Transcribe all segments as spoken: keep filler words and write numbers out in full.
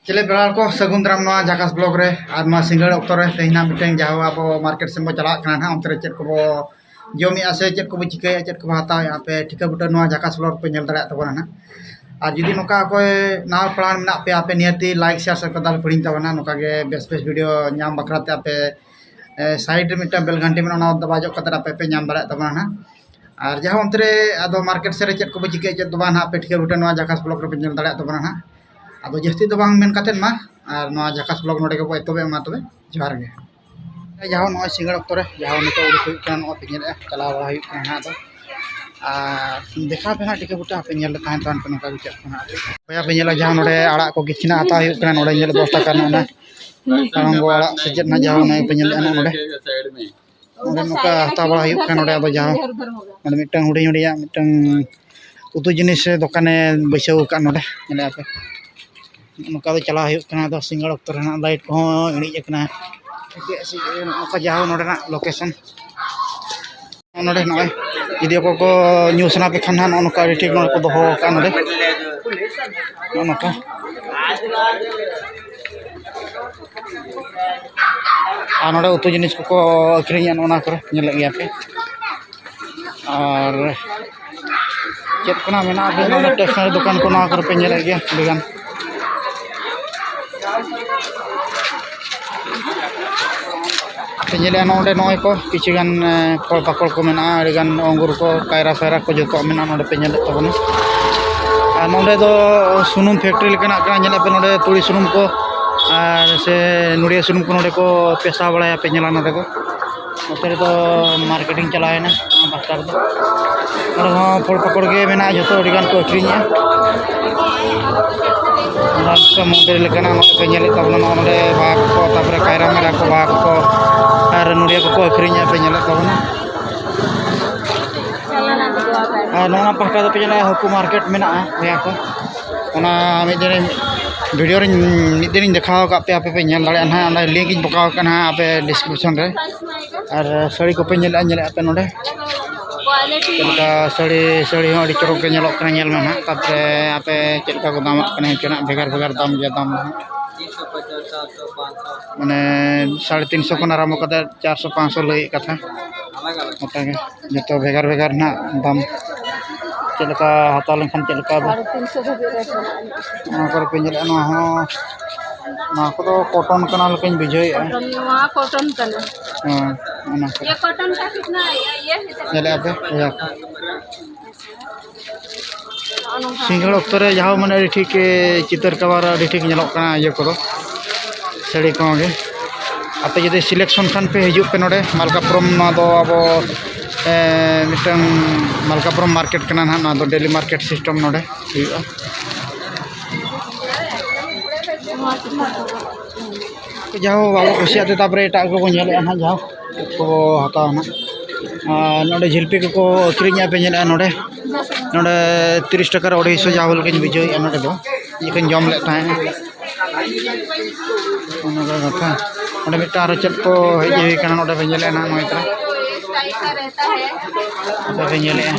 ᱪᱮᱞᱮ ᱯᱮᱲᱟ ᱠᱚ, ᱥᱟᱹᱜᱩᱱ ᱫᱟᱨᱟᱢ ᱱᱚᱣᱟ ᱡᱷᱟᱠᱟᱥ ᱵᱞᱚᱜ ᱨᱮ᱾ ᱟᱨ ᱱᱚᱣᱟ ᱥᱤᱸᱜᱟᱹᱲ ᱚᱠᱛᱚ ᱨᱮ ᱛᱮᱦᱮᱧ ᱱᱟᱜ ᱢᱤᱫᱴᱮᱱ ᱡᱟᱦᱟᱸ ᱟᱵᱚ ᱢᱟᱨᱠᱮᱴ ᱥᱮᱫ ᱵᱚ ᱪᱟᱞᱟᱜ ᱠᱟᱱᱟ ᱱᱟᱦᱟᱜ, ᱚᱱᱛᱮ ᱨᱮ ᱪᱮᱫ ᱠᱚᱵᱚ ᱡᱚᱢᱮᱜᱼᱟ ᱥᱮ ᱪᱮᱫ ᱠᱚᱵᱚ ᱪᱤᱠᱟᱹᱭᱮᱫᱼᱟ, ᱪᱮᱫ ᱠᱚᱵᱚ ᱦᱟᱛᱟᱣᱮᱫᱼᱟ, ᱟᱯᱮ ᱴᱷᱤᱠᱟᱹ ᱵᱩᱴᱟᱹ ᱱᱚᱣᱟ ᱡᱷᱟᱠᱟᱥ ᱵᱞᱚᱜ ᱯᱮ ᱧᱮᱞ ᱫᱟᱲᱮᱭᱟᱜ ᱛᱟᱵᱚᱱᱟ ᱱᱟᱦᱟᱜ᱾ ᱟᱨ ᱡᱩᱫᱤ ᱱᱚᱝᱠᱟ ᱚᱠᱚᱭ ᱱᱟᱣᱟ ᱯᱮᱲᱟ ᱢᱮᱱᱟᱜ ᱯᱮᱭᱟ, ᱟᱯᱮ ᱱᱤᱦᱟᱹᱛᱤ ᱞᱟᱭᱤᱠ, ᱥᱮᱭᱟᱨ, ᱥᱟᱵᱥᱠᱨᱟᱭᱤᱵ ᱛᱟᱵᱚᱱᱟ᱾ ᱱᱚᱝᱠᱟ ᱜᱮ ᱵᱮᱥ ᱵᱮᱥ ᱵᱷᱤᱰᱤᱭᱳ ᱧᱟᱢ ᱵᱟᱠᱷᱨᱟ ᱛᱮ ᱟᱯᱮ, ᱮ, ᱥᱟᱭᱤᱰ ᱨᱮ ᱢᱤᱫᱴᱟᱝ ᱵᱮᱞ ᱜᱷᱟᱱᱴᱤ ᱢᱮᱱᱟᱜᱼᱟ, ᱚᱱᱟ ᱫᱟᱵᱟᱣ ᱡᱚᱜ ᱠᱟᱛᱮ ᱟᱯᱮ ᱯᱮ ᱧᱟᱢ ᱫᱟᱲᱮᱭᱟᱜ ᱛᱟᱵᱚᱱᱟ ᱱᱟᱦᱟᱜ᱾ ᱟᱨ ᱡᱟᱦᱟᱸ ᱚᱱᱛᱮ ᱨᱮ ᱟᱫᱚ ᱢᱟᱨᱠᱮᱴ ᱥᱮᱫ ᱨᱮ ᱪᱮᱫ ᱠᱚᱵᱚ ᱪᱤᱠᱟᱹᱭᱟ, ᱪᱮᱫ ᱫᱚ ᱵᱟᱝ ᱱᱟᱦᱟᱜ, ᱟᱯᱮ ᱴᱷᱤᱠᱟᱹ ᱵᱩᱴᱟᱹ ᱱᱚᱣᱟ ᱡᱷᱟᱠᱟᱥ ᱵᱞᱚᱜ ᱨᱮᱯᱮ ᱧᱮᱞ ᱫᱟᱲᱮᱭᱟᱜ ᱛᱟᱵᱚᱱᱟ ᱱᱟᱦᱟᱜ᱾ ᱟᱫᱚ ᱡᱟᱹᱥᱛᱤ ᱫᱚ ᱵᱟᱝ ᱢᱮᱱ ᱠᱟᱛᱮᱫ ᱢᱟ, ᱟᱨ ᱱᱚᱣᱟ ᱡᱷᱟᱠᱟᱥ ᱵᱞᱚᱜ ᱱᱚᱰᱮ ᱜᱮᱵᱚ ᱮᱛᱚᱦᱚᱵᱮᱫ ᱢᱟ ᱛᱚᱵᱮ, ᱡᱚᱦᱟᱨ ᱜᱮ᱾ ᱡᱟᱦᱟᱸ ᱱᱚᱜᱼᱚᱭ ᱥᱤᱸᱜᱟᱹᱲ ᱚᱠᱛᱚ ᱨᱮ ᱡᱟᱦᱟᱸ ᱱᱤᱛᱚᱜ ᱩᱰᱩᱠ ᱦᱩᱭᱩᱜ ᱠᱟᱱᱟ, ᱱᱚᱜᱼᱚᱭ ᱯᱮ ᱧᱮᱞᱮᱫᱼᱟ, ᱪᱟᱞᱟᱣ ᱵᱟᱲᱟ ᱦᱩᱭᱩᱜ ᱠᱟᱱᱟ ᱱᱟᱦᱟᱜ᱾ ᱟᱫᱚ ᱟᱨ ᱫᱮᱠᱷᱟᱣ ᱯᱮ ᱱᱟᱦᱟᱜ ᱴᱷᱤᱠᱟᱹ ᱵᱩᱴᱟᱹ, ᱟᱯᱮ ᱧᱮᱞ ᱞᱮ ᱛᱟᱦᱮᱱ ᱛᱟᱦᱮᱱ ᱯᱮ ᱱᱚᱝᱠᱟ ᱜᱮ ᱪᱮᱫ ᱠᱚ ᱱᱟᱦᱟᱜ᱾ ᱵᱚᱭᱦᱟ ᱯᱮ ᱧᱮᱞᱟ ᱡᱟᱦᱟᱸ ᱱᱚᱰᱮ ᱟᱲᱟᱜ ᱠᱚ ᱠᱤᱪᱷᱩ ᱱᱟᱜ ᱦᱟᱛᱟᱣ ᱦᱩᱭᱩᱜ ᱠᱟᱱᱟ, ᱱᱚᱰᱮ ᱧᱮᱞ ᱫᱚᱥ ᱴᱟᱠᱟ ᱨᱮᱱᱟᱜ ᱚᱱᱟ ᱠᱟᱲᱚᱝᱜᱚ ᱟᱲᱟᱜ ᱥᱮ ᱪᱮᱫ ᱱᱟᱜ ᱡᱟᱦᱟᱸ ᱚᱱᱟ ᱯᱮ ᱧᱮᱞᱮᱫᱼᱟ ᱱᱚᱜᱼᱚ ᱱᱚᱰᱮ᱾ ᱱᱚᱰᱮ ᱱᱚᱝᱠᱟ ᱦᱟᱛᱟᱣ ᱵᱟᱲᱟ ᱦᱩᱭᱩᱜ ᱠᱟᱱᱟ ᱱᱚᱰᱮ, ᱟᱫᱚ ᱡᱟᱦᱟᱸ ᱱᱚᱰᱮ ᱢᱤᱫᱴᱟᱝ ᱦᱩᱰᱤᱧ ᱦᱩᱰᱤᱧᱟᱜ ᱢᱤᱫᱴᱟᱝ ᱩᱛᱩ ᱡᱤᱱᱤᱥ ᱫᱚᱠᱟᱱᱮ ᱵᱟᱹᱭᱥᱟᱹᱣ ᱟᱠᱟᱫ ᱱᱚᱰᱮ, ᱧᱮᱞᱮᱫᱼᱟ ᱯᱮ᱾ ᱱᱚᱝᱠᱟ ᱫᱚ ᱪᱟᱞᱟᱣ ᱦᱩᱭᱩᱜ ᱠᱟᱱᱟ᱾ ᱟᱫᱚ ᱥᱤᱸᱜᱟᱹᱲ ᱚᱠᱛᱚ ᱨᱮᱱᱟᱜ ᱞᱟᱭᱤᱴ ᱠᱚᱦᱚᱸ ᱤᱬᱤᱡ ᱟᱠᱟᱱᱟ᱾ ᱴᱷᱤᱠ ᱟᱪᱷᱮ, ᱱᱚᱜᱼᱚ ᱱᱚᱝᱠᱟ ᱡᱟᱦᱟᱸ ᱱᱚᱰᱮᱱᱟᱜ ᱞᱳᱠᱮᱥᱚᱱ᱾ ᱱᱚᱰᱮ ᱱᱚᱜᱼᱚᱭ ᱡᱩᱫᱤ ᱚᱠᱚᱭ ᱠᱚ ᱧᱩ ᱥᱟᱱᱟ ᱯᱮ ᱠᱷᱟᱱ ᱱᱟᱦᱟᱜ, ᱱᱚᱜᱼᱚ ᱱᱚᱝᱠᱟ ᱟᱹᱰᱤ ᱴᱷᱤᱠ ᱱᱚᱰᱮ ᱠᱚ ᱫᱚᱦᱚ ᱟᱠᱟᱫᱼᱟ ᱱᱚᱰᱮ, ᱱᱚᱜᱼᱚ ᱱᱚᱝᱠᱟ᱾ ᱟᱨ ᱱᱚᱰᱮ ᱩᱛᱩ ᱡᱤᱱᱤᱥ ᱠᱚᱠᱚ ᱟᱹᱠᱷᱨᱤᱧᱟ, ᱱᱚᱜᱼᱚ ᱱᱚᱣᱟ ᱠᱚᱨᱮ ᱧᱮᱞᱮᱫ ᱜᱮᱭᱟ ᱯᱮ᱾ ᱟᱨ ᱪᱮᱫ ᱠᱚ ᱱᱟᱜ ᱢᱮᱱᱟᱜᱼᱟ, ᱟᱯᱮ ᱱᱚᱰᱮ ᱥᱴᱮᱥᱚᱱᱟᱨᱤ ᱫᱚᱠᱟᱱ ᱠᱚ ᱱᱚᱣᱟ ᱠᱚᱨᱮ ᱯᱮ ᱧᱮᱞᱮᱫ ᱜᱮᱭᱟ ᱟᱹᱰᱤᱜᱟᱱ᱾ ᱯᱮ ᱧᱮᱞᱮᱫᱼᱟ ᱱᱚᱰᱮ ᱱᱚᱜᱼᱚᱭ ᱠᱚ ᱠᱤᱪᱷᱩ ᱜᱟᱱ, ᱮ, ᱯᱷᱚᱞ ᱯᱟᱠᱚᱲ ᱠᱚ ᱢᱮᱱᱟᱜᱼᱟ, ᱟᱹᱰᱤᱜᱟᱱ ᱚᱝᱜᱩᱨ ᱠᱚ, ᱠᱟᱭᱨᱟ ᱥᱟᱭᱨᱟ ᱠᱚ ᱡᱚᱛᱚᱣᱟᱜ ᱢᱮᱱᱟᱜᱼᱟ ᱱᱚᱰᱮ ᱯᱮ ᱧᱮᱞᱮᱫ ᱛᱟᱵᱚᱱᱟ᱾ ᱟᱨ ᱱᱚᱰᱮ ᱫᱚ ᱥᱩᱱᱩᱢ ᱯᱷᱮᱠᱴᱨᱤ ᱞᱮᱠᱟᱱᱟᱜ ᱠᱟᱱᱟ, ᱧᱮᱞᱮᱫ ᱯᱮ ᱱᱚᱰᱮ ᱛᱩᱲᱤ ᱥᱩᱱᱩᱢ ᱠᱚ ᱟᱨ ᱥᱮ ᱱᱚᱰᱤᱭᱟ ᱥᱩᱱᱩᱢ ᱠᱚ ᱱᱚᱰᱮ ᱠᱚ ᱯᱮᱥᱟᱣ ᱵᱟᱲᱟᱭᱟ, ᱯᱮ ᱧᱮᱞᱟ ᱱᱚᱰᱮ ᱫᱚ᱾ ᱱᱚᱛᱮ ᱨᱮᱫᱚ ᱢᱟᱨᱠᱮᱴᱤᱝ ᱪᱟᱞᱟᱣᱮᱱᱟ, ᱚᱱᱟ ᱯᱟᱥᱴᱟ ᱨᱮᱫᱚ᱾ ᱱᱚᱰᱮ ᱦᱚᱸ ᱯᱷᱚᱞ ᱯᱟᱠᱚᱲ ᱜᱮ ᱢᱮᱱᱟᱜᱼᱟ, ᱡᱚᱛᱚ ᱟᱹᱰᱤ ᱜᱟᱱ ᱠᱚ ᱟᱹᱠᱷᱨᱤᱧᱮᱜᱼᱟ᱾ ᱚᱱᱟ ᱠᱚ ᱢᱚᱱᱫᱤᱨ ᱞᱮᱠᱟᱱᱟᱜ ᱱᱚᱰᱮ ᱯᱮ ᱧᱮᱞᱮᱫ ᱛᱟᱵᱚᱱᱟ, ᱱᱚᱜᱼᱚ ᱱᱚᱰᱮ ᱵᱟᱦᱟ ᱠᱚ, ᱛᱟᱨᱯᱚᱨᱮ ᱠᱟᱭᱨᱟ ᱢᱟᱭᱨᱟ ᱠᱚ, ᱵᱟᱦᱟ ᱠᱚ, ᱟᱨ ᱱᱚᱰᱤᱭᱟ ᱠᱚᱠᱚ ᱟᱹᱠᱷᱨᱤᱧᱮᱜᱼᱟ, ᱯᱮ ᱧᱮᱞᱮᱫ ᱛᱟᱵᱚᱱᱟ᱾ ᱟᱨ ᱱᱚᱣᱟ ᱯᱟᱦᱴᱟ ᱫᱚ ᱯᱮ ᱧᱮᱞᱟ ᱦᱟᱹᱠᱩ ᱢᱟᱨᱠᱮᱴ ᱢᱮᱱᱟᱜᱼᱟ, ᱵᱚᱭᱦᱟ ᱠᱚ᱾ ᱚᱱᱟ ᱢᱤᱫ ᱫᱤᱱ ᱵᱷᱤᱰᱤᱭᱳ ᱨᱤᱧ, ᱢᱤᱫ ᱫᱤᱱᱤᱧ ᱫᱮᱠᱷᱟᱣ ᱟᱠᱟᱫ ᱯᱮᱭᱟ, ᱟᱯᱮ ᱯᱮ ᱧᱮᱞ ᱫᱟᱲᱮᱭᱟᱜᱼᱟ ᱱᱟᱦᱟᱜ, ᱚᱸᱰᱮ ᱞᱤᱝᱠ ᱤᱧ ᱯᱚᱠᱟᱣ ᱟᱠᱟᱫᱼᱟ ᱱᱟᱦᱟᱜ ᱟᱯᱮ ᱰᱤᱥᱠᱨᱤᱯᱥᱚᱱ ᱨᱮ᱾ ᱟᱨ ᱥᱟᱹᱲᱤ ᱠᱚᱯᱮ ᱧᱮᱞᱮᱫᱼᱟ, ᱧᱮᱞᱮᱫᱼᱟ ᱯᱮ ᱱᱚᱰᱮ᱾ ᱪᱮᱫ ᱞᱮᱠᱟ ᱥᱟᱹᱲᱤ, ᱥᱟᱹᱲᱤ ᱦᱚᱸ ᱟᱹᱰᱤ ᱪᱚᱨᱚᱠ ᱜᱮ ᱧᱮᱞᱚᱜ ᱠᱟᱱᱟ, ᱧᱮᱞ ᱢᱮ ᱱᱟᱦᱟᱜ᱾ ᱛᱟᱨᱯᱚᱨᱮ ᱟᱯᱮ ᱪᱮᱫ ᱞᱮᱠᱟ ᱠᱚ ᱫᱟᱢᱟᱜ ᱠᱟᱱᱟ, ᱤᱱᱠᱟᱹᱱᱟᱜ ᱵᱷᱮᱜᱟᱨ ᱵᱷᱮᱜᱟᱨ ᱫᱟᱢ ᱜᱮᱭᱟ, ᱫᱟᱢ ᱫᱚ ᱱᱟᱦᱟᱜ᱾ ᱢᱟᱱᱮ ᱥᱟᱲᱮ ᱛᱤᱱ ᱥᱚ ᱠᱷᱚᱱ ᱟᱨᱟᱢᱵᱷᱚ ᱠᱟᱛᱮ ᱪᱟᱨᱥᱚ ᱯᱟᱸᱪᱥᱚ ᱞᱟᱹᱭᱮᱫ ᱠᱟᱛᱷᱟ᱾ ᱚᱱᱠᱟ ᱜᱮ ᱡᱚᱛᱚ ᱵᱷᱮᱜᱟᱨ ᱵᱷᱮᱜᱟᱨ ᱱᱟᱦᱟᱜ ᱫᱟᱢ, ᱪᱮᱫ ᱞᱮᱠᱟ ᱦᱟᱛᱟᱣ ᱞᱮᱱᱠᱷᱟᱱ ᱪᱮᱫ ᱞᱮᱠᱟ ᱫᱚ᱾ ᱥᱟᱲᱮ ᱛᱤᱱ ᱥᱚ ᱫᱷᱟᱹᱵᱤᱡ ᱨᱮ ᱪᱟᱞᱟᱜᱼᱟ᱾ ᱱᱚᱣᱟ ᱠᱚᱨᱮ ᱯᱮ ᱧᱮᱞᱮᱫᱼᱟ, ᱱᱚᱣᱟ ᱦᱚᱸ, ᱱᱚᱣᱟ ᱠᱚᱫᱚ ᱠᱚᱴᱚᱱ ᱠᱟᱱᱟ ᱞᱮᱠᱟᱧ ᱵᱩᱡᱷᱟᱹᱣᱮᱫᱼᱟ᱾ ᱠᱚᱴᱚᱱ, ᱱᱚᱣᱟ ᱠᱚᱴᱚᱱ ᱠᱟᱱᱟ᱾ ᱦᱮᱸ, ᱚᱱᱟ ᱠᱚ᱾ ᱤᱭᱟᱹ ᱠᱚᱴᱚᱱ ᱠᱟ ᱠᱤᱛᱱᱟ ᱦᱮ? ᱤᱭᱟᱹ ᱧᱮᱞᱮᱫᱼᱟ ᱯᱮ, ᱤᱭᱟᱹ᱾ ᱱᱚᱜᱼᱚ ᱱᱚᱝᱠᱟ᱾ ᱥᱤᱸᱜᱟᱹᱲ ᱚᱠᱛᱚ ᱨᱮ ᱡᱟᱦᱟᱸ ᱢᱟᱱᱮ ᱟᱹᱰᱤ ᱴᱷᱤᱠ, ᱮ, ᱪᱤᱛᱟᱹᱨ ᱠᱟᱵᱷᱟᱨ ᱟᱹᱰᱤ ᱴᱷᱤᱠ ᱧᱮᱞᱚᱜ ᱠᱟᱱᱟ ᱤᱭᱟᱹ ᱠᱚᱫᱚ, ᱥᱟᱹᱲᱤ ᱠᱚᱦᱚᱸ ᱜᱮ᱾ ᱟᱯᱮ ᱡᱩᱫᱤ selection ᱠᱷᱟᱱ ᱯᱮ ᱦᱤᱡᱩᱜ ᱯᱮ ᱱᱚᱰᱮ ᱢᱟᱞᱠᱟᱯᱩᱨᱚᱢ, ᱱᱚᱣᱟ ᱫᱚ ᱟᱵᱚ, ᱮ, ᱢᱤᱫᱴᱟᱝ ᱢᱟᱞᱠᱟᱯᱩᱨᱚᱢ market ᱠᱟᱱᱟ ᱱᱟᱦᱟᱜ, ᱱᱚᱣᱟ ᱫᱚ daily market system ᱱᱚᱰᱮ ᱦᱩᱭᱩᱜᱼᱟ᱾ ᱡᱟᱦᱳ, ᱵᱟᱵᱚ ᱠᱩᱥᱤᱭᱟᱜ ᱛᱮ ᱛᱟᱨᱯᱚᱨᱮ ᱮᱴᱟᱜ ᱠᱚᱵᱚ ᱧᱮᱞᱮᱫᱼᱟ ᱱᱟᱦᱟᱜ, ᱡᱟᱦᱳ, ᱪᱮᱫ ᱠᱚᱵᱚ ᱦᱟᱛᱟᱣᱟ ᱱᱟᱦᱟᱜ᱾ ᱟᱨ ᱱᱚᱰᱮ ᱡᱷᱤᱞᱯᱤ ᱠᱚᱠᱚ ᱟᱹᱠᱷᱨᱤᱧᱮᱫᱼᱟ ᱯᱮ ᱧᱮᱞᱮᱫᱼᱟ ᱱᱚᱰᱮ, ᱱᱚᱰᱮ ᱛᱤᱨᱤᱥ ᱴᱟᱠᱟ ᱨᱮ ᱚᱲᱟᱭᱥᱚ ᱡᱟᱦᱟᱸ ᱞᱮᱠᱟᱧ ᱵᱩᱡᱷᱟᱹᱣᱮᱫᱼᱟ ᱱᱚᱰᱮ ᱫᱚ, ᱤᱧ ᱡᱚᱢ ᱞᱮᱫ ᱛᱟᱦᱮᱸᱫ᱾ ᱚᱱᱟ ᱠᱚ ᱠᱟᱛᱷᱟ᱾ ᱚᱸᱰᱮ ᱢᱤᱫᱴᱟᱝ ᱟᱨᱚ ᱪᱮᱫ ᱠᱚ ᱦᱮᱡ ᱦᱩᱭ ᱠᱟᱱᱟ, ᱱᱚᱰᱮ ᱯᱮ ᱧᱮᱞᱮᱫᱼᱟ ᱱᱟᱦᱟᱜ, ᱱᱚᱜᱼᱚᱭ ᱛᱚᱨᱟ᱾ ᱱᱚᱰᱮ ᱯᱮ ᱧᱮᱞᱮᱫᱼᱟ᱾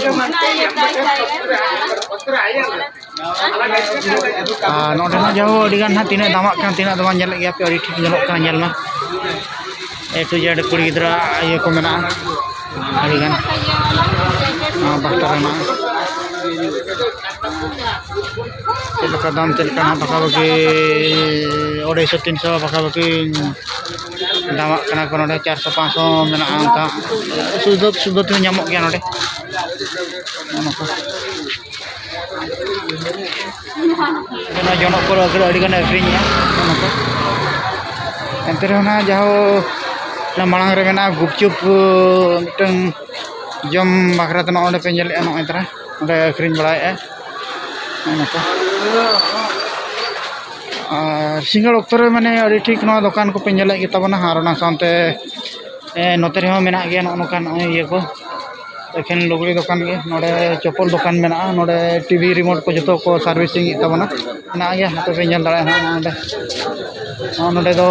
ᱟᱨ ᱱᱚᱰᱮ ᱦᱚᱸ ᱡᱟᱦᱳ ᱟᱹᱰᱤ ᱜᱟᱱ ᱦᱟᱸᱜ ᱛᱤᱱᱟᱹᱜ ᱫᱟᱢᱟᱜ ᱠᱟᱱ, ᱛᱤᱱᱟᱹᱜ ᱫᱟᱢᱟᱜ ᱧᱮᱞᱮᱫ ᱜᱮᱭᱟ ᱯᱮ, ᱟᱹᱰᱤ ᱴᱷᱤᱠ ᱧᱮᱞᱚᱜ ᱠᱟᱱᱟ, ᱧᱮᱞ ᱢᱟ᱾ A to Z ᱠᱩᱲᱤ ᱜᱤᱫᱽᱨᱟᱹ ᱤᱭᱟᱹ ᱠᱚ ᱢᱮᱱᱟᱜᱼᱟ ᱟᱹᱰᱤ ᱜᱟᱱ᱾ ᱱᱚᱣᱟ ᱯᱟᱦᱴᱟ ᱨᱮ ᱢᱮᱱᱟᱜᱼᱟ᱾ ᱪᱮᱫ ᱞᱮᱠᱟ ᱫᱟᱢ, ᱪᱮᱫ ᱞᱮᱠᱟ ᱦᱟᱸᱜ, ᱯᱟᱠᱟᱯᱟᱠᱤ ᱟᱹᱲᱟᱹᱭᱥᱚ ᱛᱤᱱᱥᱚ ᱯᱟᱠᱟᱯᱟᱠᱤ ᱫᱟᱢᱟᱜ ᱠᱟᱱᱟ ᱠᱚ ᱱᱚᱰᱮ, ᱪᱟᱨᱥᱚ ᱯᱟᱸᱪᱥᱚ ᱢᱮᱱᱟᱜᱼᱟ ᱚᱱᱠᱟ, ᱥᱩᱫᱷᱟᱹ ᱥᱩᱫᱷᱟᱹ ᱛᱮᱦᱚᱸ ᱧᱟᱢᱚᱜ ᱜᱮᱭᱟ ᱱᱚᱰᱮ᱾ ᱱᱚᱜᱼᱚ ᱱᱚᱝᱠᱟ᱾ ᱚᱱᱟ ᱡᱚᱱᱚᱜ ᱠᱚ ᱟᱹᱰᱤ ᱜᱟᱱ ᱟᱹᱠᱷᱨᱤᱧᱮᱜᱼᱟ, ᱱᱚᱜᱼᱚ ᱱᱚᱝᱠᱟ᱾ ᱮᱱᱛᱮ ᱨᱮᱦᱚᱸ ᱱᱟᱦᱟᱜ ᱡᱟᱦᱳ, ᱚᱱᱟ ᱢᱟᱲᱟᱝ ᱨᱮ ᱢᱮᱱᱟᱜᱼᱟ ᱜᱩᱯᱪᱩᱯ, ᱢᱤᱫᱴᱟᱝ ᱡᱚᱢ ᱵᱟᱠᱷᱨᱟ ᱛᱮ ᱱᱚᱜᱼᱚ ᱱᱚᱸᱰᱮ ᱯᱮ ᱧᱮᱞᱮᱫᱼᱟ, ᱱᱚᱜᱼᱚᱭ ᱛᱟᱨᱟ ᱚᱸᱰᱮ ᱟᱹᱠᱷᱨᱤᱧ ᱵᱟᱲᱟᱭᱮᱫᱼᱟ, ᱱᱚᱜᱼᱚ ᱱᱚᱝᱠᱟ᱾ ᱟᱨ ᱥᱤᱸᱜᱟᱹᱲ ᱚᱠᱛᱚ ᱨᱮ ᱢᱟᱱᱮ ᱟᱹᱰᱤ ᱴᱷᱤᱠ ᱱᱚᱣᱟ ᱫᱚᱠᱟᱱ ᱠᱚᱯᱮ ᱧᱮᱞᱮᱫ ᱜᱮᱛᱟ ᱵᱚᱱᱟ, ᱟᱨ ᱚᱱᱟ ᱥᱟᱶᱛᱮ, ᱮ, ᱱᱚᱛᱮ ᱨᱮᱦᱚᱸ ᱢᱮᱱᱟᱜ ᱜᱮᱭᱟ ᱱᱚᱜᱼᱚ ᱱᱚᱝᱠᱟᱱ ᱱᱚᱜᱼᱚᱭ ᱤᱭᱟᱹ ᱠᱚ, ᱮᱠᱷᱮᱱ ᱞᱩᱜᱽᱲᱤ ᱫᱚᱠᱟᱱ ᱜᱮ᱾ ᱱᱚᱰᱮ ᱪᱚᱯᱚᱞ ᱫᱚᱠᱟᱱ ᱢᱮᱱᱟᱜᱼᱟ᱾ ᱱᱚᱰᱮ ᱴᱤᱵᱷᱤ ᱨᱤᱢᱳᱴ ᱠᱚ ᱡᱚᱛᱚ ᱠᱚ servicing ᱮᱫ ᱛᱟᱵᱚᱱᱟ᱾ ᱢᱮᱱᱟᱜ ᱜᱮᱭᱟ, ᱦᱟᱯᱮ ᱯᱮ ᱧᱮᱞ ᱫᱟᱲᱮᱭᱟᱜᱼᱟ ᱦᱟᱸᱜ ᱱᱚᱰᱮ᱾ ᱱᱚᱜᱼᱚ ᱱᱚᱰᱮ ᱫᱚ,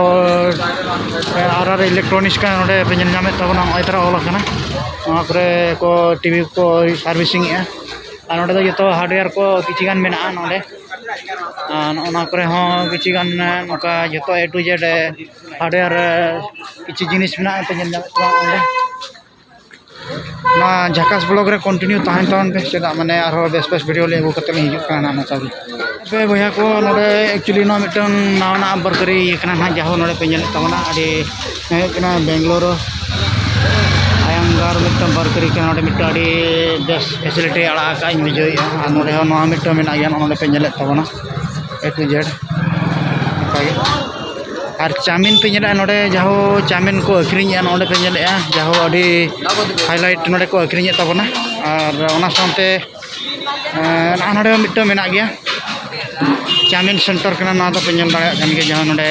ᱮ, RR Electronics ᱠᱟᱱᱟ᱾ ᱱᱚᱰᱮ ᱯᱮ ᱧᱮᱞ ᱧᱟᱢᱮᱫ ᱛᱟᱵᱚᱱᱟ, ᱱᱚᱜᱼᱚᱭ ᱛᱟᱨᱟ ᱚᱞ ᱟᱠᱟᱱᱟ᱾ ᱱᱚᱣᱟ ᱠᱚᱨᱮ ᱠᱚ ᱴᱤᱵᱷᱤ ᱠᱚ servicing ᱮᱫᱼᱟ᱾ ᱟᱨ ᱱᱚᱰᱮ ᱫᱚ ᱡᱚᱛᱚ hardware ᱠᱚ ᱠᱤᱪᱷᱤ ᱜᱟᱱ ᱢᱮᱱᱟᱜᱼᱟ ᱱᱚᱰᱮ᱾ ᱟᱨ ᱱᱚᱜᱼᱚ ᱱᱚᱣᱟ ᱠᱚᱨᱮ ᱦᱚᱸ ᱠᱤᱪᱷᱤ ᱜᱟᱱ, ᱮ, ᱱᱚᱝᱠᱟ ᱡᱚᱛᱚ A to Z, A, hardware, ᱮ, ᱠᱤᱪᱷᱤ ᱡᱤᱱᱤᱥ ᱢᱮᱱᱟᱜᱼᱟ, ᱯᱮ ᱧᱮᱞ ᱧᱟᱢᱮᱫ ᱛᱟᱵᱚᱱᱟ ᱱᱚᱰᱮ᱾ ᱱᱚᱣᱟ ᱡᱷᱟᱠᱟᱥ vlog ᱨᱮ continue ᱛᱟᱦᱮᱱ ᱛᱟᱵᱚᱱ ᱯᱮ, ᱪᱮᱫᱟᱜ ᱢᱟᱱᱮ ᱟᱨᱦᱚᱸ ᱵᱮᱥ ᱵᱮᱥ video ᱞᱮ ᱟᱹᱜᱩ ᱠᱟᱛᱮ ᱞᱤᱧ ᱦᱤᱡᱩᱜ ᱠᱟᱱᱟ ᱱᱚᱝᱠᱟ ᱜᱮ᱾ ᱦᱟᱯᱮ ᱵᱚᱭᱦᱟ ᱠᱚ, ᱱᱚᱰᱮ actually ᱱᱚᱣᱟ ᱢᱤᱫᱴᱟᱝ ᱱᱟᱣᱟᱱᱟᱜ ᱵᱟᱨᱠᱟᱨᱤ ᱠᱟᱱᱟ ᱱᱟᱦᱟᱜ, ᱡᱟᱦᱳ ᱱᱚᱰᱮ ᱯᱮ ᱧᱮᱞᱮᱫ ᱛᱟᱵᱚᱱᱟ, ᱟᱹᱰᱤ ᱦᱩᱭᱩᱜ ᱠᱟᱱᱟ ᱵᱮᱝᱜᱟᱞᱳᱨ ᱟᱭᱟᱝᱜᱟᱨ ᱢᱤᱫᱴᱟᱝ ᱵᱟᱨᱠᱟᱨᱤ ᱠᱟᱱᱟ᱾ ᱱᱚᱰᱮ ᱢᱤᱫᱴᱟᱝ ᱟᱹᱰᱤ ᱵᱮᱥ facility ᱟᱲᱟᱜ ᱟᱠᱟᱫ ᱤᱧ ᱵᱩᱡᱷᱟᱹᱣᱮᱫᱼᱟ᱾ ᱟᱨ ᱱᱚᱰᱮ ᱦᱚᱸ ᱱᱚᱣᱟ ᱢᱤᱫᱴᱟᱝ ᱢᱮᱱᱟᱜ ᱜᱮᱭᱟ, ᱱᱚᱜᱼᱚ ᱱᱚᱰᱮ ᱯᱮ ᱧᱮᱞᱮᱫ ᱛᱟᱵᱚᱱᱟ A to Z ᱱᱚᱝᱠᱟ ᱜᱮ᱾ ᱟᱨ ᱪᱟᱣᱢᱤᱱ ᱯᱮ ᱧᱮᱞᱮᱫᱼᱟ, ᱱᱚᱰᱮ ᱡᱟᱦᱳ ᱪᱟᱣᱢᱤᱱ ᱠᱚ ᱟᱹᱠᱷᱨᱤᱧᱮᱫᱼᱟ, ᱱᱚᱰᱮ ᱯᱮ ᱧᱮᱞᱮᱫᱼᱟ ᱡᱟᱦᱳ ᱟᱹᱰᱤ highlight ᱱᱚᱰᱮ ᱠᱚ ᱟᱹᱠᱷᱨᱤᱧᱮᱫ ᱛᱟᱵᱚᱱᱟ᱾ ᱟᱨ ᱚᱱᱟ ᱥᱟᱶᱛᱮ, ᱮᱸ, ᱱᱚᱜᱼᱚ ᱱᱚᱰᱮ ᱦᱚᱸ ᱢᱤᱫᱴᱟᱝ ᱢᱮᱱᱟᱜ ᱜᱮᱭᱟ, ᱪᱟᱣᱢᱤᱱ center ᱠᱟᱱᱟ᱾ ᱱᱚᱣᱟ ᱫᱚᱯᱮ ᱧᱮᱞ ᱫᱟᱲᱮᱭᱟᱜ ᱠᱟᱱ ᱜᱮᱭᱟ, ᱡᱟᱦᱟᱸ ᱱᱚᱰᱮ,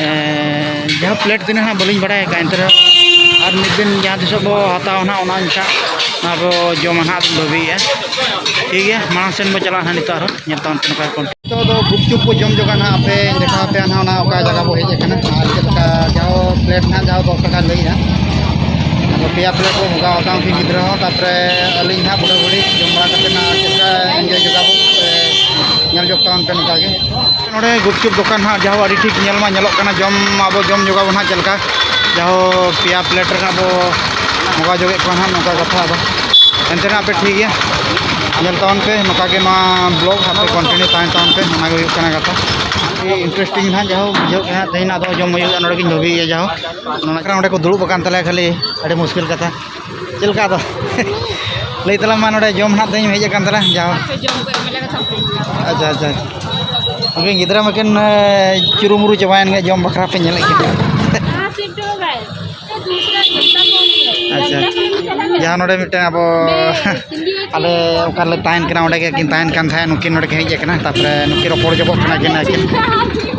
ᱮᱸ, ᱡᱟᱦᱟᱸ plate ᱛᱤᱱᱟᱹᱜ ᱦᱟᱸᱜ ᱵᱟᱹᱞᱤᱧ ᱵᱟᱲᱟᱭ ᱟᱠᱟᱫᱼᱟ, ᱮᱱᱛᱮ ᱨᱮᱦᱚᱸ ᱟᱨ ᱢᱤᱫ ᱫᱤᱱ ᱡᱟᱦᱟᱸ ᱛᱤᱥᱚᱜ ᱵᱚ ᱦᱟᱛᱟᱣᱟ ᱱᱟᱦᱟᱜ, ᱚᱱᱟ ᱤᱱᱠᱷᱟᱱ ᱟᱵᱚ ᱡᱚᱢᱟ ᱱᱟᱦᱟᱜ ᱵᱷᱟᱹᱵᱤᱭᱮᱫᱼᱟ᱾ ᱴᱷᱤᱠ ᱜᱮᱭᱟ, ᱢᱟᱲᱟᱝ ᱥᱮᱱ ᱵᱚ ᱪᱟᱞᱟᱜᱼᱟ ᱱᱟᱦᱟᱜ ᱱᱤᱛᱚᱜ ᱟᱨᱦᱚᱸ᱾ ᱧᱮᱞ ᱛᱟᱵᱚᱱ ᱯᱮ ᱱᱚᱝᱠᱟ ᱠᱚ᱾ ᱱᱤᱛᱚᱜ ᱫᱚ ᱜᱩᱯᱪᱩᱯ ᱠᱚ ᱡᱚᱢ ᱡᱚᱝᱟ ᱱᱟᱦᱟᱜ, ᱟᱯᱮ ᱫᱮᱠᱷᱟᱣ ᱟᱯᱮᱭᱟ ᱱᱟᱦᱟᱜ ᱚᱱᱟ ᱚᱠᱟ ᱡᱟᱭᱜᱟ ᱵᱚ ᱦᱮᱡ ᱟᱠᱟᱱᱟ ᱟᱨ ᱪᱮᱫ ᱞᱮᱠᱟ ᱡᱟᱣ plate ᱱᱟᱦᱟᱜ ᱡᱟᱣ ᱫᱚᱥ ᱴᱟᱠᱟ ᱞᱟᱹᱭᱮᱜᱼᱟ᱾ ᱟᱫᱚ ᱯᱮᱭᱟ plate ᱵᱚ ᱵᱷᱚᱜᱟᱣ ᱟᱠᱟᱫ ᱩᱱᱠᱤᱱ ᱜᱤᱫᱽᱨᱟᱹ ᱦᱚᱸ, ᱛᱟᱨᱯᱚᱨᱮ ᱟᱹᱞᱤᱧ ᱱᱟᱦᱟᱜ ᱵᱩᱰᱷᱟᱹ ᱵᱩᱲᱦᱤ ᱡᱚᱢ ᱵᱟᱲᱟ ᱠᱟᱛᱮ ᱱᱟᱦᱟᱜ ᱪᱮᱫ ᱞᱮᱠᱟ enjoy ᱡᱚᱜᱟ ᱵᱚ, ᱯᱮ ᱧᱮᱞ ᱡᱚᱜ ᱛᱟᱵᱚᱱ ᱯᱮ ᱱᱚᱝᱠᱟ ᱜᱮ᱾ ᱱᱚᱰᱮ ᱜᱩᱯᱪᱩᱯ ᱫᱚᱠᱟᱱ ᱦᱟᱸᱜ ᱡᱟᱦᱳ ᱟᱹᱰᱤ ᱴᱷᱤᱠ ᱧᱮᱞ ᱢᱟ ᱧᱮᱞᱚᱜ ᱠᱟᱱᱟ, ᱡᱚᱢ ᱟᱵᱚ ᱡᱚᱢ ᱡᱚᱜᱟ ᱵᱚᱱ ᱦᱟᱸᱜ ᱪᱮᱫ ᱞᱮᱠᱟ, ᱡᱟᱦᱳ ᱯᱮᱭᱟ plate ᱨᱮᱱᱟᱜ ᱵᱚ ᱵᱷᱚᱜᱟᱣ ᱡᱚᱜᱮᱫ ᱠᱚᱣᱟ ᱦᱟᱸᱜ ᱱᱚᱝᱠᱟ ᱠᱟᱛᱷᱟ᱾ ᱟᱫᱚ ᱮᱱᱛᱮ ᱨᱮᱦᱚᱸ ᱟᱯᱮ ᱴᱷᱤᱠ ᱜᱮᱭᱟ, ᱧᱮᱞ ᱛᱟᱵᱚᱱ ᱯᱮ ᱱᱚᱝᱠᱟ ᱜᱮ ᱱᱚᱣᱟ vlog ᱦᱟᱸᱜ ᱯᱮ continue ᱛᱟᱦᱮᱱ ᱛᱟᱵᱚᱱ ᱯᱮ, ᱚᱱᱟ ᱜᱮ ᱦᱩᱭᱩᱜ ᱠᱟᱱᱟ ᱠᱟᱛᱷᱟ᱾ ᱟᱹᱰᱤ interesting ᱦᱟᱸᱜ ᱡᱟᱦᱳ ᱵᱩᱡᱷᱟᱹᱜ ᱠᱟᱱᱟ, ᱛᱮᱦᱮᱧ ᱟᱫᱚ ᱡᱚᱢ ᱦᱩᱭᱩᱜᱼᱟ, ᱱᱚᱰᱮ ᱜᱤᱧ ᱵᱷᱟᱹᱵᱤᱭᱮᱫᱼᱟ ᱡᱟᱦᱳ᱾ ᱱᱚᱰᱮ ᱠᱷᱟᱱ ᱚᱸᱰᱮ ᱠᱚ ᱫᱩᱲᱩᱵ ᱟᱠᱟᱱ ᱛᱟᱞᱮᱭᱟ ᱠᱷᱟᱹᱞᱤ, ᱟᱹᱰᱤ ᱢᱩᱥᱠᱤᱞ ᱠᱟᱛᱷᱟ᱾ ᱪᱮᱫ ᱞᱮᱠᱟ ᱟᱫᱚ? ᱞᱟᱹᱭ ᱛᱟᱞᱟᱝ ᱢᱟ, ᱱᱚᱰᱮ ᱡᱚᱢ ᱱᱟᱦᱟᱜ ᱛᱮᱦᱮᱧ ᱦᱮᱡ ᱟᱠᱟᱱ ᱛᱟᱞᱟᱝ ᱡᱟᱦᱳ᱾ ᱟᱪᱪᱷᱟ, ᱟᱪᱪᱷᱟ, ᱟᱪᱪᱷᱟ᱾ ᱩᱱᱠᱤᱱ ᱜᱤᱫᱽᱨᱟᱹ ᱢᱟᱠᱤᱱ, ᱮ, ᱪᱩᱨᱩᱢᱩᱨᱩ ᱪᱟᱵᱟᱭᱮᱱ ᱜᱮ, ᱡᱚᱢ ᱵᱟᱠᱷᱨᱟ ᱯᱮ ᱧᱮᱞᱮᱫ ᱠᱤᱱᱟ᱾ ᱟᱪᱪᱷᱟ, ᱟᱪᱪᱷᱟ᱾ ᱡᱟᱦᱟᱸ ᱱᱚᱰᱮ ᱢᱤᱫᱴᱟᱝ ᱟᱵᱚ ᱟᱞᱮ ᱚᱠᱟ ᱨᱮᱞᱮ ᱛᱟᱦᱮᱱ ᱠᱟᱱᱟ, ᱚᱸᱰᱮ ᱜᱮ ᱠᱤᱱ ᱛᱟᱦᱮᱱ ᱠᱟᱱ ᱛᱟᱦᱮᱸᱫ, ᱱᱩᱠᱤᱱ ᱱᱚᱰᱮ ᱠᱤᱱ ᱦᱮᱡ ᱟᱠᱟᱱᱟ, ᱛᱟᱨᱯᱚᱨᱮ ᱱᱩᱠᱤᱱ ᱨᱚᱯᱚᱲ ᱡᱚᱯᱚᱜ ᱠᱟᱱᱟ ᱠᱤᱱ ᱟᱹᱠᱤᱱ,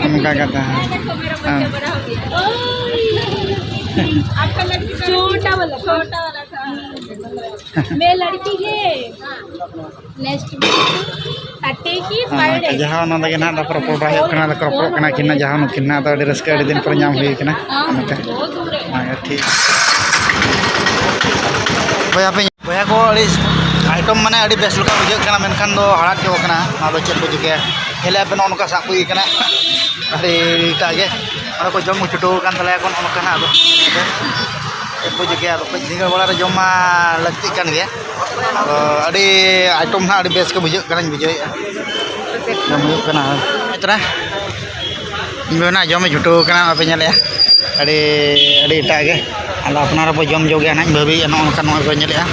ᱚᱱᱠᱟ ᱠᱟᱛᱷᱟ᱾ ᱦᱮᱸ᱾ छोटा वाला, छोटा वाला था। मैं लड़की है। नेक्स्ट वीक थर्टी की फ्राइडे। ᱡᱟᱦᱟᱸ ᱚᱱᱟ ᱞᱟᱹᱜᱤᱫ ᱱᱟᱦᱟᱜ ᱫᱚ ᱨᱚᱯᱚᱲ ᱵᱟᱲᱟ ᱦᱩᱭᱩᱜ ᱠᱟᱱᱟ, ᱫᱚᱠᱚ ᱨᱚᱯᱚᱲᱚᱜ ᱠᱟᱱᱟ ᱠᱤᱱ ᱱᱟᱦᱟᱜ, ᱡᱟᱦᱟᱸ ᱱᱩᱠᱤᱱ ᱱᱟᱦᱟᱜ ᱫᱚ ᱟᱹᱰᱤ ᱨᱟᱹᱥᱠᱟᱹ ᱟᱹᱰᱤ ᱫᱤᱱ ᱯᱚᱨᱮ ᱧᱟᱢ ᱦᱩᱭ ᱠᱟᱱᱟ᱾ ᱚᱱᱟᱛᱮ ᱴᱷᱤᱠ᱾ ᱵᱚᱭᱦᱟ ᱯᱮ, ᱵᱚᱭᱦᱟ ᱠᱚ, ᱟᱹᱰᱤ ᱟᱭᱴᱚᱢ ᱢᱟᱱᱮ ᱟᱹᱰᱤ ᱵᱮᱥ ᱞᱮᱠᱟ ᱵᱩᱡᱷᱟᱹᱜ ᱠᱟᱱᱟ, ᱢᱮᱱᱠᱷᱟᱱ ᱫᱚ ᱦᱟᱲᱟᱫ ᱧᱚᱜ ᱠᱟᱱᱟ᱾ ᱚᱱᱟ ᱫᱚ ᱪᱮᱫ ᱠᱚ ᱪᱤᱠᱟᱹᱭᱟ? ᱧᱮᱞᱮᱫᱼᱟ ᱯᱮ, ᱱᱚᱜᱼᱚ ᱱᱚᱝᱠᱟ ᱥᱟᱵ ᱦᱩᱭ ᱠᱟᱱᱟ᱾ ᱟᱹᱰᱤ ᱮᱴᱟᱜ ᱜᱮ ᱚᱸᱰᱮ ᱠᱚ ᱡᱚᱢ ᱪᱷᱩᱴᱟᱹᱣ ᱟᱠᱟᱱ ᱛᱟᱞᱮᱭᱟ ᱠᱚ, ᱱᱚᱜᱼᱚ ᱱᱚᱝᱠᱟ ᱱᱟᱜ᱾ ᱟᱫᱚ ᱪᱮᱫ ᱠᱚ ᱪᱤᱠᱟᱹᱭᱟ? ᱟᱫᱚ ᱠᱟᱹᱡ ᱥᱤᱸᱜᱟᱹᱲ ᱵᱮᱲᱟ ᱨᱮ ᱡᱚᱢ ᱢᱟ ᱞᱟᱹᱠᱛᱤᱜ ᱠᱟᱱ ᱜᱮᱭᱟ᱾ ᱟᱫᱚ ᱟᱹᱰᱤ ᱟᱭᱴᱚᱢ ᱱᱟᱦᱟᱜ ᱟᱹᱰᱤ ᱵᱮᱥ ᱜᱮ ᱵᱩᱡᱷᱟᱹᱜ ᱠᱟᱱᱟᱧ ᱵᱩᱡᱷᱟᱹᱣᱮᱫᱼᱟ᱾ ᱡᱚᱢ ᱦᱩᱭᱩᱜ ᱠᱟᱱᱟ᱾ ᱛᱚᱨᱟ ᱤᱧ ᱵᱟᱵᱟ ᱱᱟᱦᱟᱜ ᱡᱚᱢᱮ ᱪᱷᱩᱴᱟᱹᱣ ᱠᱟᱱᱟ, ᱵᱟᱯᱮ ᱧᱮᱞᱮᱫᱼᱟ? ᱟᱹᱰᱤ, ᱟᱹᱰᱤ ᱮᱴᱟᱜ ᱜᱮ᱾ ᱟᱫᱚ ᱟᱯᱱᱟᱨ ᱦᱚᱸᱵᱚ ᱡᱚᱢ ᱡᱳᱜᱮᱭᱟ ᱱᱟᱦᱟᱜ, ᱤᱧ ᱵᱷᱟᱹᱵᱤᱭᱮᱫᱼᱟ ᱱᱚᱜᱼᱚ ᱱᱚᱝᱠᱟ ᱱᱚᱜᱼᱚᱭ ᱯᱮ ᱧᱮᱞᱮᱫᱼᱟ᱾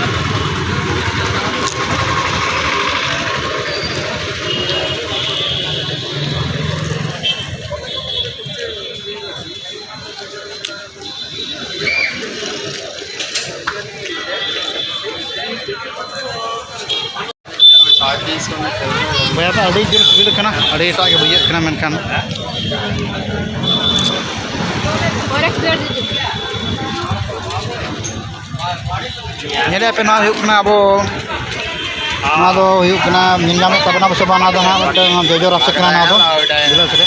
ᱵᱚᱭᱦᱟ ᱫᱚ ᱟᱹᱰᱤ ᱡᱳᱨ ᱥᱤᱵᱤᱞ ᱠᱟᱱᱟ, ᱟᱹᱰᱤ ᱮᱴᱟᱜ ᱜᱮ ᱵᱩᱡᱷᱟᱹᱜ ᱠᱟᱱᱟ᱾ ᱢᱮᱱᱠᱷᱟᱱ ᱧᱮᱞᱮᱫ ᱯᱮ, ᱱᱚᱣᱟ ᱦᱩᱭᱩᱜ ᱠᱟᱱᱟ ᱟᱵᱚ, ᱱᱚᱣᱟ ᱫᱚ ᱦᱩᱭᱩᱜ ᱠᱟᱱᱟ, ᱧᱮᱞ ᱧᱟᱢᱮᱫ ᱛᱟᱵᱚᱱᱟ ᱥᱮ ᱵᱟᱝ, ᱱᱚᱣᱟ ᱫᱚ ᱦᱟᱸᱜ ᱢᱤᱫᱴᱟᱝ ᱡᱚᱡᱚ ᱨᱟᱥᱮ ᱠᱟᱱᱟ ᱱᱚᱣᱟ ᱫᱚ ᱜᱤᱞᱟᱹᱥ ᱨᱮ᱾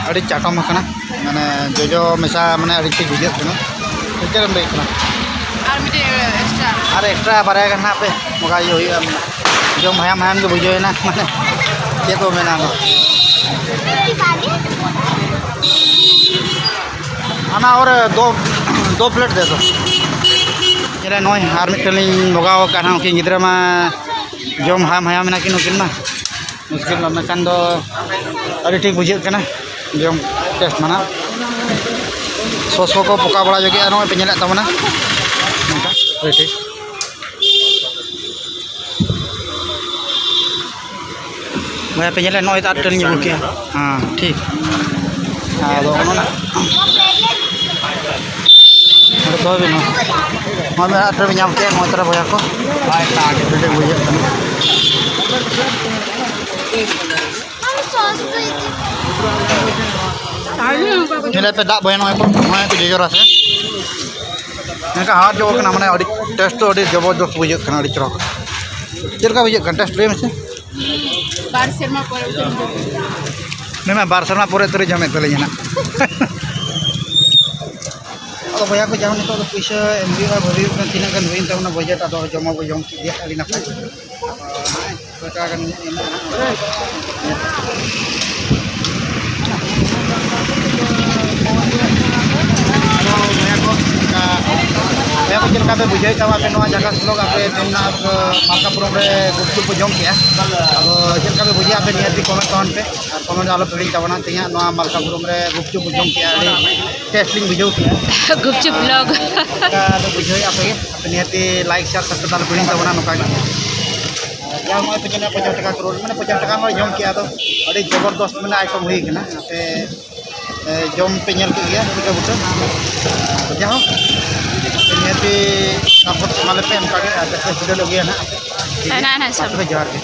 ᱟᱹᱰᱤ ᱪᱟᱴᱚᱢ ᱟᱠᱟᱱᱟ, ᱢᱟᱱᱮ ᱡᱚᱡᱚ ᱢᱮᱥᱟ, ᱢᱟᱱᱮ ᱟᱹᱰᱤ ᱴᱷᱤᱠ ᱵᱩᱡᱷᱟᱹᱜ ᱠᱟᱱᱟ᱾ ᱥᱮ ᱪᱮᱫ ᱮᱢ ᱞᱟᱹᱭᱮᱫ ᱠᱟᱱᱟ? ᱟᱨ ᱢᱤᱫᱴᱮᱡ ᱮᱠᱥᱴᱨᱟ᱾ ᱟᱨ ᱮᱠᱥᱴᱨᱟ ᱵᱟᱨᱭᱟ ᱜᱟᱱ ᱦᱟᱸᱜ ᱯᱮ ᱵᱚᱸᱜᱟᱭ ᱦᱩᱭᱩᱜᱼᱟ, ᱡᱚᱢ ᱦᱟᱭᱟᱢ ᱦᱟᱭᱟᱢ ᱜᱮ ᱵᱩᱡᱷᱟᱹᱣ ᱮᱱᱟ, ᱢᱟᱱᱮ ᱪᱮᱫ ᱠᱚ ᱢᱮᱱᱟ ᱟᱫᱚ᱾ ᱟᱱᱟ ᱚᱨ ᱫᱚ, ᱫᱚ ᱯᱞᱮᱴ ᱫᱮ ᱫᱚ᱾ ᱧᱮᱞᱮ ᱱᱚᱜᱼᱚᱭ ᱟᱨ ᱢᱤᱫᱴᱮᱱ ᱞᱤᱧ ᱵᱚᱸᱜᱟᱣ ᱟᱠᱟᱫ ᱦᱟᱸᱜ, ᱩᱱᱠᱤᱱ ᱜᱤᱫᱽᱨᱟᱹ ᱢᱟ ᱡᱚᱢ ᱦᱟᱭᱟᱢ ᱦᱟᱭᱟᱢ ᱮᱱᱟ ᱠᱤᱱ ᱩᱱᱠᱤᱱ ᱢᱟ᱾ ᱢᱩᱥᱠᱤᱞ ᱢᱟ ᱢᱮᱱᱠᱷᱟᱱ ᱫᱚ ᱟᱹᱰᱤ ᱴᱷᱤᱠ ᱵᱩᱡᱷᱟᱹᱜ ᱠᱟᱱᱟ, ᱡᱚᱢ ᱴᱮᱥᱴ ᱢᱟᱱᱟ᱾ ᱥᱚᱥ ᱠᱚᱠᱚ ᱯᱚᱠᱟ ᱵᱟᱲᱟ ᱧᱚᱜᱮᱜᱼᱟ, ᱱᱚᱜᱼᱚᱭ ᱯᱮ ᱧᱮᱞᱮᱫ ᱛᱟᱵᱚᱱᱟ ᱱᱚᱝᱠᱟ ᱟᱹᱰᱤ ᱴᱷᱤᱠ᱾ ᱵᱚᱭᱦᱟ ᱯᱮ ᱧᱮᱞᱮᱫ, ᱱᱚᱜᱼᱚᱭ ᱛᱚ ᱟᱨ ᱴᱨᱮᱱᱤᱝ ᱟᱹᱜᱩ ᱠᱮᱜᱼᱟ᱾ ᱦᱮᱸ, ᱴᱷᱤᱠ᱾ ᱟᱫᱚ ᱚᱱᱟ ᱱᱚᱰᱮ ᱫᱚᱦᱚᱭ ᱵᱤᱱ, ᱱᱚᱜᱼᱚᱭ ᱟᱨ ᱴᱨᱮᱱᱤᱝ ᱧᱟᱢ ᱠᱮᱜᱼᱟ, ᱱᱚᱜᱼᱚᱭ ᱛᱚᱨᱟ ᱵᱚᱭᱦᱟ ᱠᱚ᱾ ᱟᱹᱰᱤ ᱴᱷᱤᱠ ᱵᱩᱡᱷᱟᱹᱜ ᱠᱟᱱᱟ᱾ ᱧᱮᱞᱮ ᱯᱮ, ᱫᱟᱜ ᱵᱚᱭᱮ ᱱᱚᱜᱼᱚᱭ ᱠᱚ, ᱱᱚᱜᱼᱚᱭ ᱠᱚ ᱡᱚᱡᱚᱨᱟ ᱥᱮ᱾ ᱢᱮᱱᱠᱷᱟᱱ ᱦᱟᱣᱟᱫ ᱡᱚ ᱠᱟᱱᱟ, ᱢᱟᱱᱮ ᱟᱹᱰᱤ ᱴᱮᱥᱴ ᱫᱚ ᱟᱹᱰᱤ ᱡᱚᱵᱚᱨᱫᱚᱥᱛ ᱵᱩᱡᱷᱟᱹᱜ ᱠᱟᱱᱟ, ᱟᱹᱰᱤ ᱪᱚᱨᱚᱠ᱾ ᱪᱮᱫ ᱞᱮᱠᱟ ᱵᱩᱡᱷᱟᱹᱜ ᱠᱟᱱᱟ ᱴᱮᱥᱴ, ᱞᱟᱹᱭ ᱢᱮᱥᱮ? ᱵᱟᱨ ᱥᱮᱨᱢᱟ ᱯᱚᱨᱮ ᱩᱛᱟᱹᱨ ᱤᱧ ᱡᱚᱢ ᱠᱮᱫᱟ᱾ ᱢᱮᱱᱟ ᱵᱟᱨ ᱥᱮᱨᱢᱟ ᱯᱚᱨᱮ ᱩᱛᱟᱹᱨ ᱡᱚᱢᱮᱫ ᱛᱟᱹᱞᱤᱧᱟ ᱱᱟᱜ᱾ ᱟᱫᱚ ᱵᱚᱭᱦᱟ ᱠᱚ, ᱡᱟᱦᱟᱸ ᱱᱤᱛᱚᱜ ᱫᱚ ᱯᱩᱭᱥᱟᱹ ᱮᱢ ᱦᱩᱭᱩᱜᱼᱟ, ᱵᱷᱟᱹᱜᱤ ᱦᱩᱭᱩᱜ ᱠᱟᱱᱟ, ᱛᱤᱱᱟᱹᱜ ᱜᱟᱱ ᱦᱩᱭᱮᱱ ᱛᱟᱵᱚᱱᱟ ᱵᱟᱡᱮᱴ, ᱟᱫᱚ ᱡᱚᱢ ᱢᱟᱵᱚ ᱡᱚᱢ ᱠᱮᱫ ᱜᱮᱭᱟ, ᱟᱹᱰᱤ ᱱᱟᱯᱟᱭ᱾ ᱟᱫᱚ ᱱᱚᱜᱼᱚᱭ ᱠᱚᱭᱮᱠᱴᱟ ᱜᱟᱱ ᱢᱮᱱᱟᱜᱼᱟ ᱦᱟᱸᱜ᱾ ᱟᱫᱚ ᱵᱚᱭᱦᱟ ᱠᱚ, ᱪᱮᱫ ᱞᱮᱠᱟ, ᱵᱚᱭᱦᱟ ᱠᱚ, ᱪᱮᱫ ᱞᱮᱠᱟ ᱯᱮ ᱵᱩᱡᱷᱟᱹᱣᱮᱫ ᱛᱟᱵᱚᱱᱟ ᱟᱯᱮ ᱱᱚᱣᱟ ᱡᱟᱭᱜᱟ ᱵᱞᱚᱜ? ᱟᱯᱮ ᱛᱮᱦᱮᱧ ᱱᱟᱜ ᱢᱟᱞᱠᱟᱯᱩᱨᱩᱢ ᱨᱮ ᱜᱩᱯᱪᱩᱯ ᱯᱮ ᱡᱚᱢ ᱠᱮᱜᱼᱟ, ᱟᱫᱚ ᱪᱮᱫ ᱞᱮᱠᱟ ᱯᱮ ᱵᱩᱡᱷᱟᱹᱣᱟ? ᱟᱯᱮ ᱱᱤᱦᱟᱹᱛ ᱜᱮ ᱠᱚᱢᱮᱱᱴ ᱛᱟᱵᱚᱱ ᱯᱮ, ᱟᱨ ᱠᱚᱢᱮᱱᱴ ᱟᱞᱚ ᱯᱮ ᱦᱤᱲᱤᱧ ᱛᱟᱵᱚᱱᱟ᱾ ᱛᱮᱦᱮᱧᱟᱜ ᱱᱚᱣᱟ ᱢᱟᱞᱠᱟᱯᱩᱨᱩᱢ ᱨᱮ ᱜᱩᱯᱪᱩᱯ ᱵᱚ ᱡᱚᱢ ᱠᱮᱜᱼᱟ, ᱟᱹᱰᱤ ᱴᱮᱥᱴ ᱞᱤᱧ ᱵᱩᱡᱷᱟᱹᱣ ᱠᱮᱜᱼᱟ᱾ ᱜᱩᱯᱪᱩᱯ ᱵᱞᱚᱜ᱾ ᱪᱮᱫ ᱞᱮᱠᱟ ᱯᱮ ᱵᱩᱡᱷᱟᱹᱣᱮᱫᱼᱟ ᱟᱯᱮ ᱜᱮ? ᱟᱯᱮ ᱱᱤᱦᱟᱹᱛ ᱜᱮ ᱞᱟᱭᱤᱠ, ᱥᱮᱭᱟᱨ, ᱥᱟᱵᱥᱠᱨᱟᱭᱤᱵ ᱟᱞᱚ ᱯᱮ ᱦᱤᱲᱤᱧ ᱛᱟᱵᱚᱱᱟ ᱱᱚᱝᱠᱟ ᱜᱮ᱾ ᱡᱟᱦᱟᱸ ᱱᱚᱜᱼᱚᱭ ᱯᱮ ᱧᱮᱞᱟ ᱯᱚᱧᱪᱟᱥ ᱴᱟᱠᱟ ᱠᱚ ᱨᱳᱞ, ᱢᱟᱱᱮ ᱯᱚᱧᱪᱟᱥ ᱴᱟᱠᱟ ᱢᱟ ᱡᱚᱢ ᱠᱮᱜᱼᱟ, ᱟᱫᱚ ᱟᱹᱰᱤ ᱡᱚᱵᱚᱨᱫᱚᱥᱛ ᱢᱟᱱᱮ ᱟᱭᱴᱮᱢ ᱦᱩᱭ ᱠᱟᱱᱟ᱾ ᱟᱯᱮ, ᱮ, ᱡᱚᱢ ᱯᱮ ᱧᱮᱞ ᱠᱮᱫ ᱜᱮᱭᱟ ᱵᱩᱴᱟᱹ ᱵᱩᱴᱟᱹ᱾ ᱡᱟᱭᱦᱳᱠ, ᱱᱤᱦᱟᱹᱛᱤ ᱥᱟᱯᱳᱨᱴ ᱮᱢᱟ ᱞᱮᱯᱮ ᱚᱱᱠᱟ ᱜᱮ, ᱟᱨ ᱡᱟᱛᱮ ᱵᱷᱤᱰᱤᱭᱳ ᱞᱮ ᱟᱹᱜᱩᱭᱟ ᱱᱟᱦᱟᱜ᱾ ᱴᱷᱤᱠ ᱜᱮᱭᱟ? ᱦᱮᱸ, ᱦᱮᱸ, ᱢᱟ ᱥᱟᱯ- ᱛᱚᱵᱮ ᱡᱚᱦᱟᱨ ᱜᱮ᱾